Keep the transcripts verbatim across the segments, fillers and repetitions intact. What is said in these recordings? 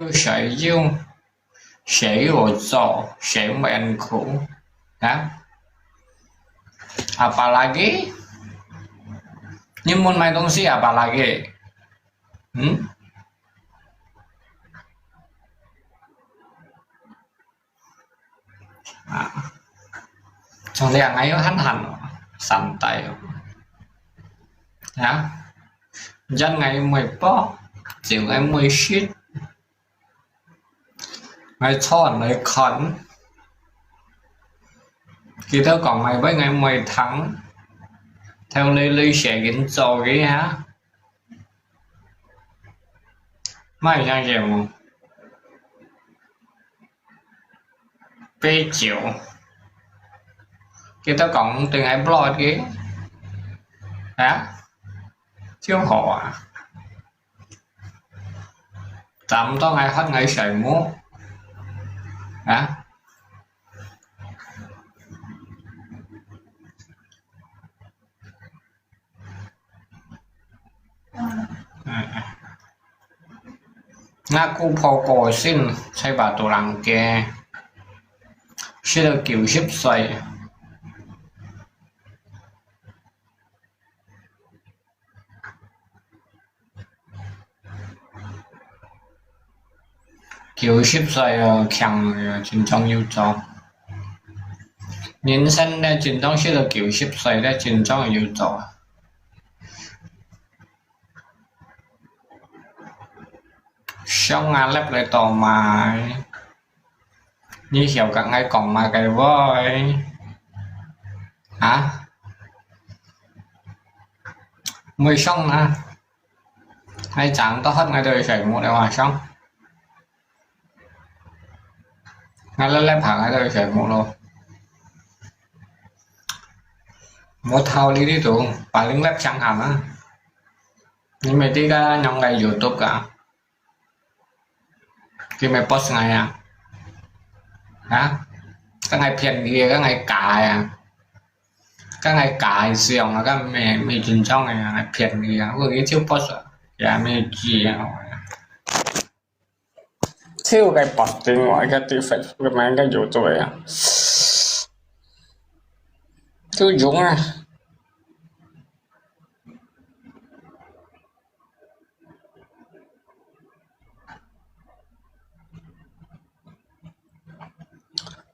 又谁又谁又做谁们苦啊？Apalagi？你们买东西 apalagi？嗯？啊，从这样，哎哟，很很哦，三代哦。啊，人哎妹包，就哎妹食。 𠊎坐來看，佢兜講𠊎會，𠊎毋會聽，頭來來寫緊做个哈。麼个節目？杯酒。佢兜講對𠊎block个，啊？就好啊。 Tắm到ngày hót ngày sảy mũ. Hả? Ngã cô phô cô xin, sai bà tù lăng kê. Sẽ được kiểu xếp xoay. 九十歲哦，強哦，真正有做。人生呢，真正食到九十歲呢，真正有做。想啊，粒來到埋，你曉得𠊎講麼个話？啊？毋會想啊？ 𠊎正到hót𠊎兜个睡目了啊，想。𠊎拉拉爬𠊎兜个睡目咯。無道理呢度，paling lép chẳng hạn啊。你毋知个仰个YouTube个？佢毋post𠊎啊？啊？該𠊎騙佢个，該𠊎假个啊？ 該𠊎假个相啊，該毋係，毋係真正个啊，騙你啊，𠊎个就post啊，也毋係假啊。就該post電話，該對Facebook，該YouTube个啊，就用啊。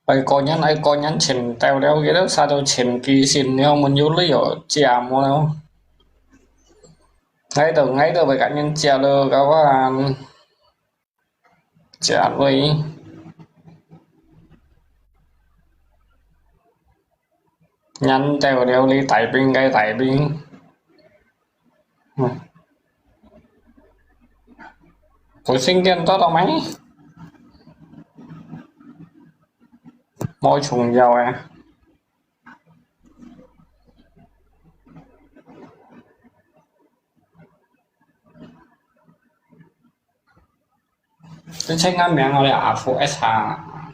愛過年，愛過年前到了，佢兜啥都前期先了，問有鐳哦，借無了。𠊎兜，𠊎兜會甲人借咯，甲我借鐳。 年到了，你大兵个大兵。嗯。不信電到到没？無重要啊。 這請个名我哋阿富汗啊。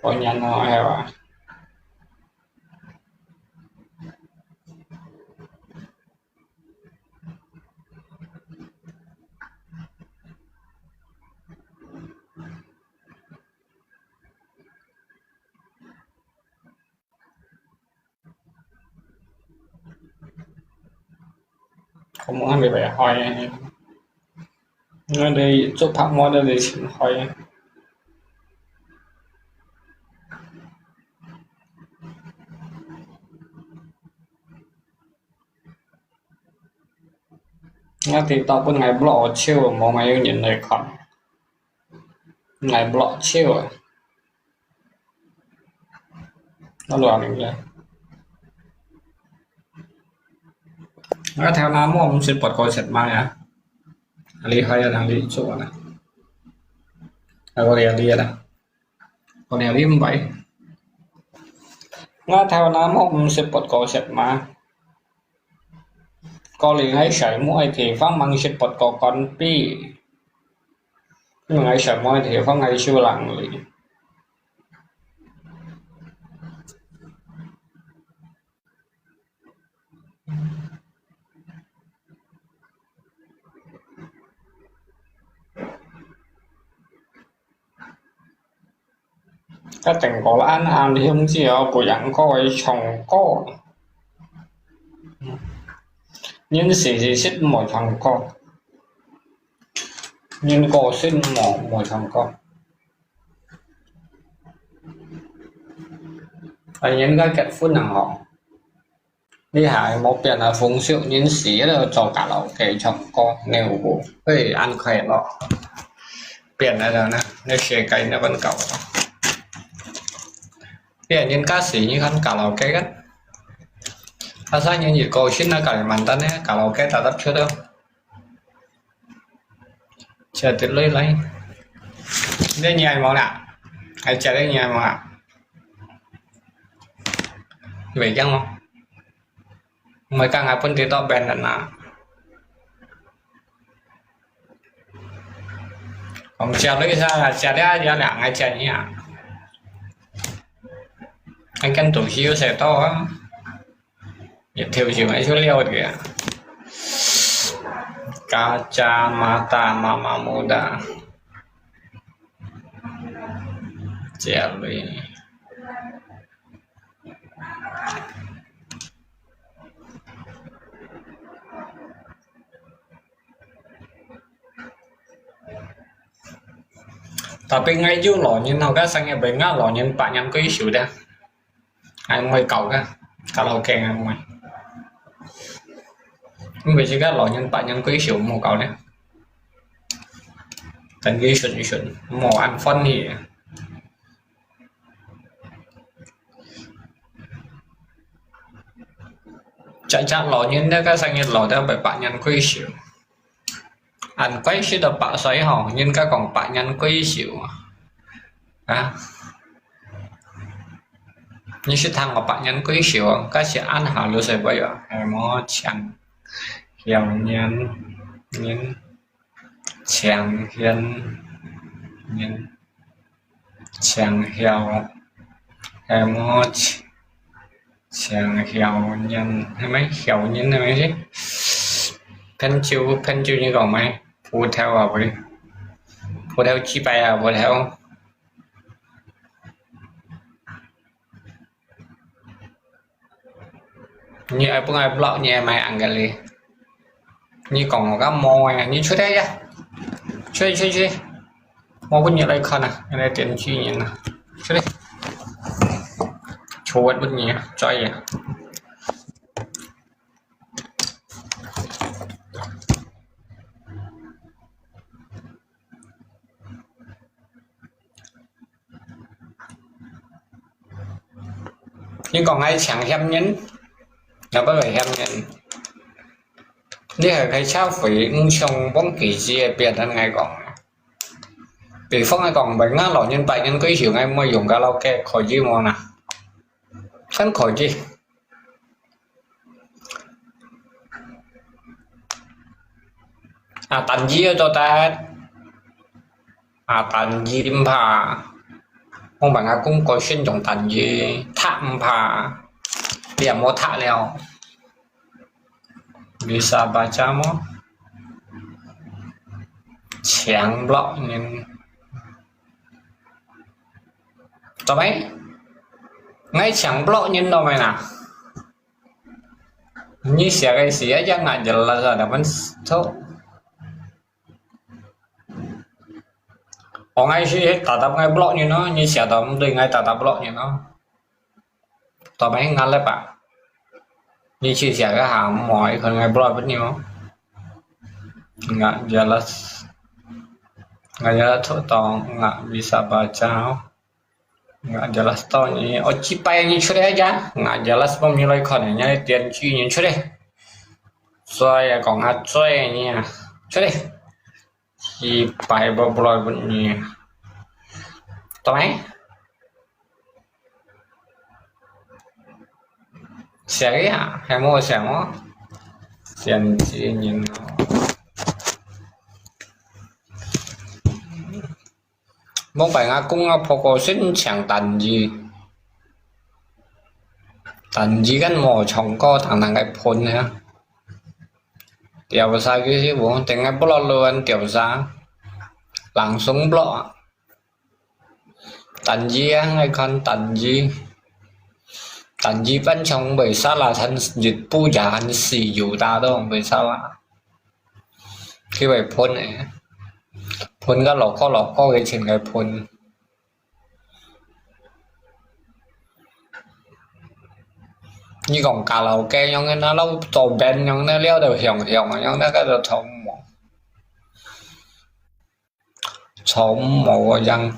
過年咯，係吧？ 我們還未來開，𠊎兜做拍賣，𠊎兜先開。𠊎TikTok分𠊎block手，無麼有人來看。𠊎block手啊！我亂了。𠊎頭那毛毋識拔過sepma啊！厲害啊，能力做啊！啊，我厲害啦！ 過了你毋會。𠊎頭那毛毋識拔過sepma。過了𠊎睡目个地方吂識拔過乾杯。因為𠊎睡目个地方𠊎手冷哩。該定過恁暗，你毋知哦，不應該唱歌。人死是識無唱歌，人過身無，無唱歌。啊，人家結婚了吼，你還無變啊風俗，人死了做卡拉OK唱歌，你有無？嘿，恁快樂。變了呢，你世界那般搞。你人家死，你看卡拉OK kan？啊，生人一過身啊，Kalimantan呢，卡拉OK tetap出了。食得來來。你愛無啦？愛食你愛無啦？袂驚哦。毋會講啊，本地到變人啊。講食你啥啦？食了了了，愛食你啊。愛跟東西有食到啊。 一條就愛出了个。Kacamata Mama Muda。這類。 Tapi𠊎有老人，𠊎个生日會，𠊎老人百年歸壽的，𠊎毋會搞个，卡拉OK𠊎毋會。因為這個老人百年歸壽毋好搞呢，等佢順順，毋好恁歡喜。 隻隻老人，該個生日老到百，百年歸壽。恁歸壽到百歲吼，人家講百年歸壽啊。啊？你識聽過百年歸壽啊？該係恁下流社會啊，係無？長壽年，年，長壽年。 長壽，係無？長壽年，係無？壽年係無？品酒，品酒你講無？葡萄啊，毋係？葡萄，雞排啊，葡萄。你愛分𠊎block，你愛買紅个哩？你講𠊎个毛啊，你出來呀！出去，出去，出去！ 無分你來看啊，你來點擊人啊，出去！臭活分你啊，嘴啊！你講𠊎像嫌人，也毋係嫌人。你係開車費，毋像忘記這个別人愛講。 比方來講，問𠊎老人百年歸壽，𠊎毋會用卡拉OK，可以無啦？真可以。啊，單字愛做得，啊，單字毋怕。我問阿公過身用單字，讀毋怕，你也無讀了。 Bisa baca無？請block人。做咩？𠊎請block人做咩啦？你寫个寫一隻眼就拉咗，但係錯。哦，𠊎係打打𠊎block人咯，你寫到毋對，𠊎打打block人咯。 Tao mai ngah le pa. Ni chi sia ka ha mo ai kon ngai bro pun ni mo. Ngah jelas. Ngah jelas tu tong ngah bisa baca. Ngah jelas tau ni. O chi pai ni chule aja. Ngah jelas pom ni loi kon ni tianchi ni chule. Zoi ya kong ha zoi ni ya. Chule. Chi pai bro bro pun ni. Tao mai. Sia ya, hai mo sia mo. Tianchi ni no. Mong pai ngah kung ngah poko sen chang tanji. Tanji kan mo chong ko tang tang kai pon ya. Tiao sa ki si bo, teng ngai blo lo an tiao sa. Langsung blo. 單字啊，𠊎看單字，單字反正為啥啦，還一步也還是有打到，為啥啦？佢會噴个，噴个落課落課个前个噴。你講卡拉OK樣个，那老早band樣个，了就響響樣个，該就草蜢。 草蜢个樣。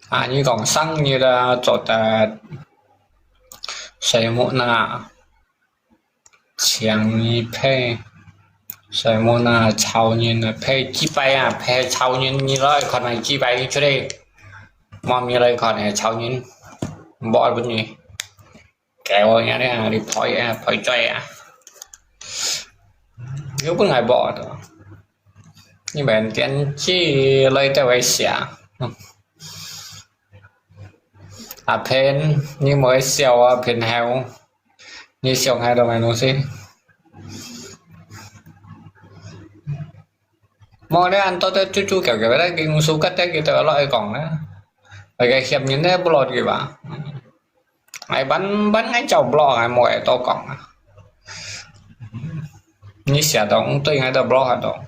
啊，你講生日啊，做得，承蒙啊。 請你陪，承蒙啊，吵人啊，陪幾擺啊，陪吵人，你來看啊，幾擺你出來，媽咪來看啊，吵人，無愛分你，給我呀，你啊，你陪啊，陪嘴啊，有本來無的，你們電視來對我寫，嗯。阿平，你莫笑啊，平後。 你想還有麼个東西？無咧，恁多个豬豬狗狗咧，經書个，佢都落去講咧。那個嫌人咧，不落去吧？哎，ban ban ngai chau blog，哎，莫愛多講啊。你寫到對，ngai都blog到。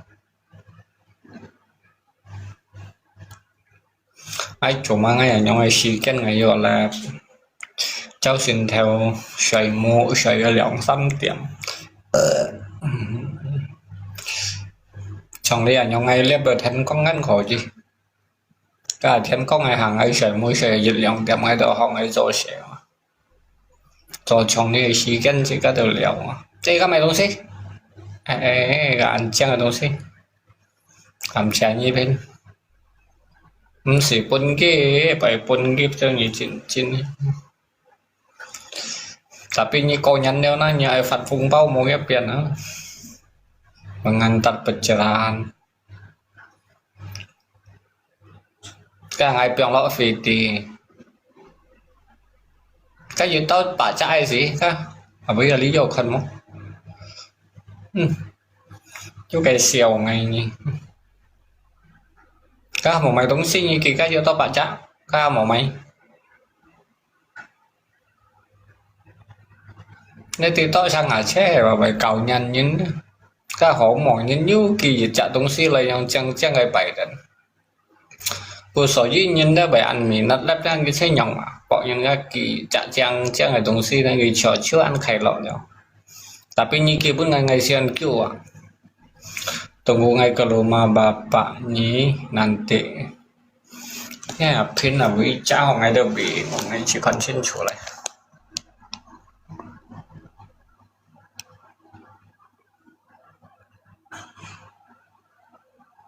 哎，做麼个恁樣个時間，𠊎又來朝晨頭睡目，睡到兩三點。呃，嗯。像你恁樣个，這個天光恁可以。該天光个行，𠊎睡目睡一兩點，𠊎都好，𠊎做事啊。 做長个時間自家就了啊。這個麼个東西？哎，哎，哎，恁靚个東西。感謝你，平。毋係分佢，白分佢，這你真，真。Tapi你過年了呢，你愛發紅包無要變啊。Mengantar pencerahan。 該𠊎放落飛機，該有到八隻个時，該後尾有你有看無？嗯，就該笑𠊎呢。該無買東西呢，佢該有到八隻，該無買。 你知道上下車係話會搞人人，該好無人有寄一隻東西來用靚靚个擺等。故所以人都會恁minat，恁樣个車樣嘛，博人家寄隻靚靚个東西，那個笑笑恁快樂了。Tapi你基本上愛先救啊。Tunggu ngai ke rumah bapak ni nanti. Ya, pin啊，每隻吼，𠊎都未，𠊎去看清楚咧。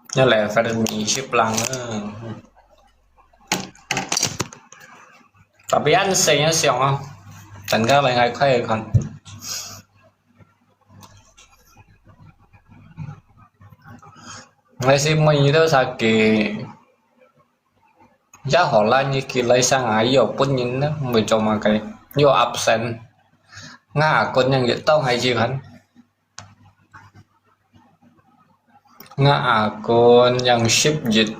這來反正二十零啊。Tapi恁細也想啊，等下來𠊎開看。 𠊎係每日都殺雞，也好啦，你寄來上下又分人呢，毋會做麼个，又absen。𠊎阿公樣一到𠊎去看，𠊎阿公樣十一，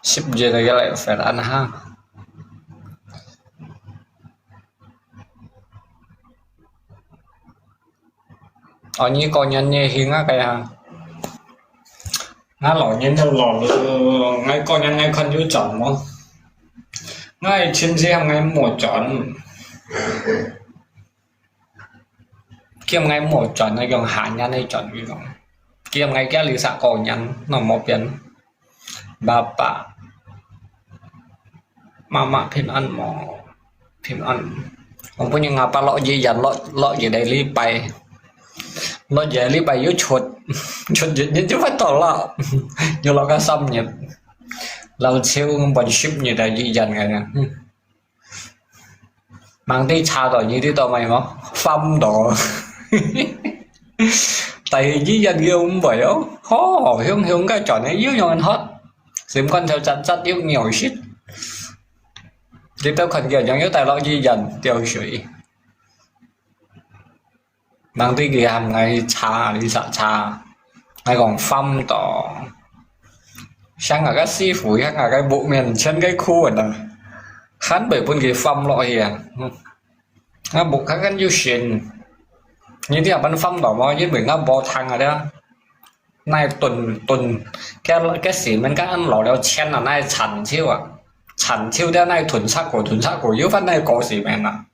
十一个來發恁下。 哦，你過年你去哪个啊？𠊎老年都老了，𠊎過年𠊎看有轉無？𠊎親戚喊𠊎莫轉。叫𠊎莫轉，𠊎講下年來轉，佢講。叫𠊎家裡煞過年，那莫變。 Bapak, Mama平安無？平安。𠊎本人阿爸落醫院，落，落一個禮拜，落一個禮拜又出，出一日就發到了，又落个三日。老超𠊎本十日在醫院个呢。 吂知查到你知道麼个無？Farm到。但係醫院又毋會哦，吼，雄雄个轉个又用人喝，心肝頭扎扎又尿失。佢兜看見，仰又帶落去飲吊水。人對佢喊𠊎查，你查查，𠊎講翻毋到。像𠊎个師傅，像𠊎个屋面前个庫啊，還袂分佢翻落去啊。嗯，啊，屋下間有神，你知啊，分翻到無？因為𠊎無聽啊，對啊。 那囤囤，該該時面該恁老了錢啊，那田坵啊，田坵了那囤石股，囤石股又翻那高時面啊。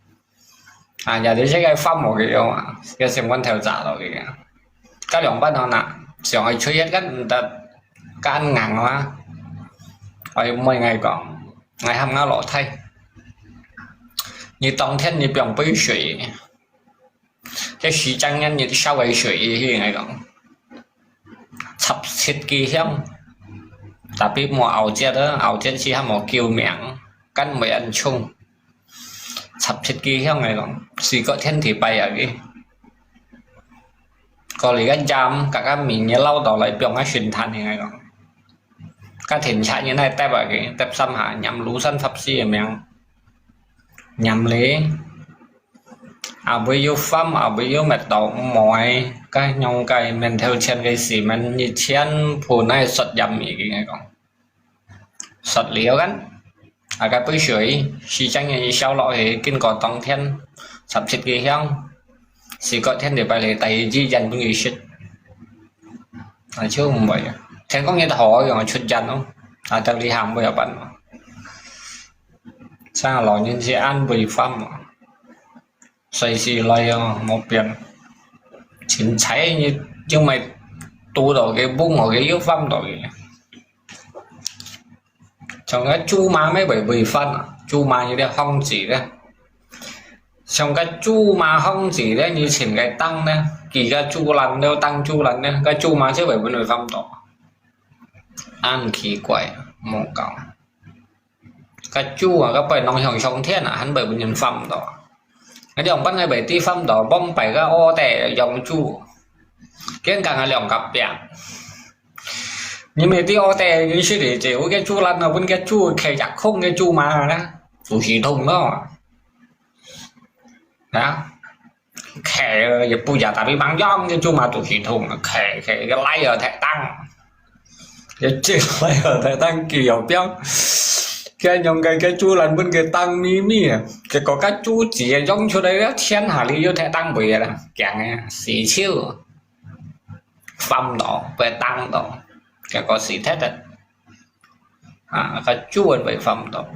啊，也就這个翻無个樣啊，該心肝頭炸到个啊。該兩班好拿，想愛出一个毋得，該硬啊。愛妹𠊎講，𠊎喊𠊎老弟，你當天你放杯水， 該時間人燒个水去，𠊎講，十七支香，tapi無拗節啊，拗節時還無救命，間會恁重。十七支香，𠊎講，四個天地拜啊佢。過來个站，甲个面也撈到來，放个神壇，𠊎講。甲停車人來搭啊佢，搭三下，念廬山法師个名，念咧。 後尾又翻，後尾又搣到毋愛，該用該面頭前个時面，一千步乃說音已經講，說了kan，啊，該杯水，時間也燒落去，經過當天，十七支香，四個天地拜禮，第二支煙分佢食，啊，就毋會啊。聽講佢好用出煙咯，啊，到你行會有辦法。像老人家安慰飯嘛。 隨時來哦，無變。凊彩你因為堵到个，碰到个又翻到个。像个豬嫲乜會會翻啊，豬嫲有兜放子个。像个豬嫲放子个，你請个當呢，佢个豬欄了，當豬欄呢，个豬嫲就會分佢翻到。恁奇怪，無搞。 个豬啊，个背囊向上天啊，還會分人翻到。該兩班个會知翻到，往擺个臥底養豬，堅強个兩個餅。你毋知臥底，你識得這，有个豬欄啊，分个豬開隻空个豬嫲啦，肚屎痛咯。啊？ 開也不假，tapi mang yang，該豬嫲肚屎痛，開開个來啊，踢當，个豬來啊，踢當佢又變，佢用个个豬欄分佢當咪咪啊，結果个豬子啊，用出來了，天下裡又踢當背啦，驚啊，死笑，翻到，被當到，結果死踢踢，啊，个豬會翻到。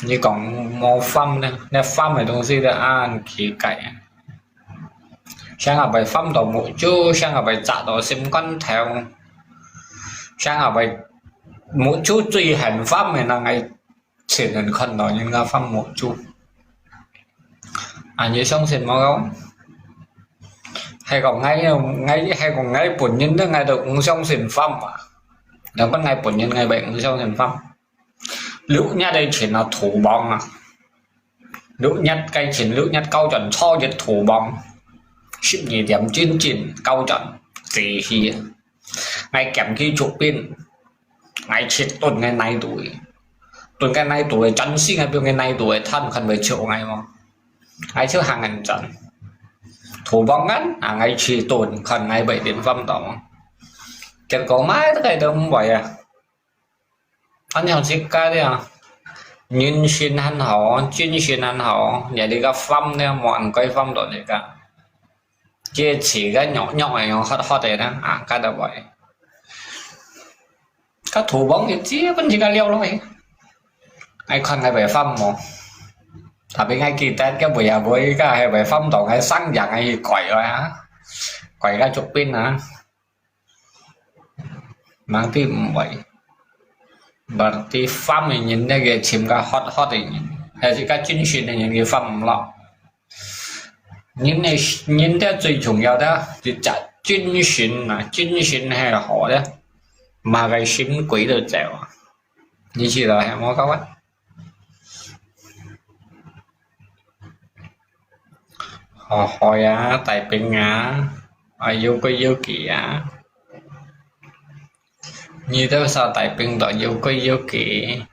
你講無翻呢？該翻个東西都恁奇怪啊！像啊會翻到目珠，像啊會扎到心肝頭，像啊會目珠最恨翻个，那𠊎親眼看到人家翻目珠。啊，你相信無？係講𠊎，𠊎係講𠊎本人都，𠊎都毋相信翻啊！若講𠊎本人，𠊎會毋相信翻。 六月个前啊，土崩啊。六月个前，六月九轉，初一土崩。十二點正正九轉，地氣啊。𠊎撿起竹檳，𠊎切斷个泥肚个，斷个泥肚个，真心个，變个泥肚个，攤看會笑𠊎無？𠊎就行很遠。土崩啊，啊，𠊎切斷，看𠊎會點翻到無？結果買得个都毋會啊。 恁樣自家个啊，人心還好，精神還好，也這个翻呢，無恁該翻到這个。這自家弱弱个，用喝喝个呢，啊，該都會。該土崩一接分自家撩落去，愛看該會翻無？Tapi𠊎記得該會啊會，該係會翻到𠊎生日，𠊎去跪啊，跪該竹檳啊。 Berarti毋會。Berarti翻个人，該个尋个好好个人，還係个精神个人，佢翻毋落。人个，人个最重要个，就係精神啊，精神係好个，嘛个心鬼都走啊。你知道係無，各位？ 好好呀，大兵啊，啊，有規有矩啊。你兜儕大兵都有規有矩，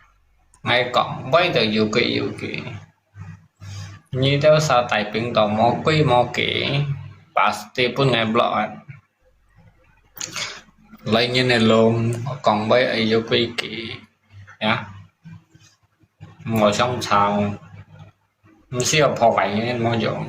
𠊎講，買到有貴有價。你兜儕大兵都無貴無價，pasti分𠊎block啊！來人个路，講買愛有貴價，呀，無相差，毋需要破壞人个無用。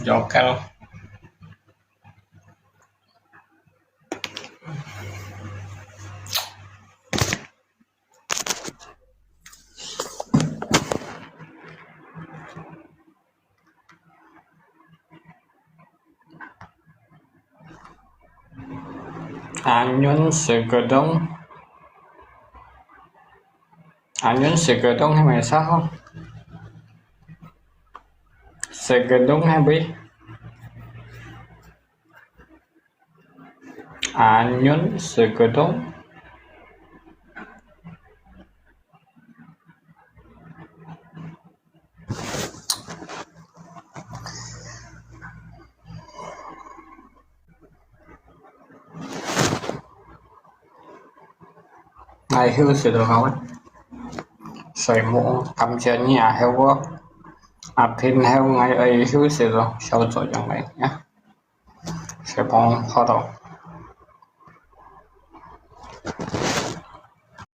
有个咯。 Anyun sekedong. Anyun sekedong hai mai sa ho? Sekedong hai bui? Anyun sekedong.𠊎休息了好啊。睡目，感謝你啊，後我啊，聽後𠊎愛休息了，小作用來呀。睡目好了。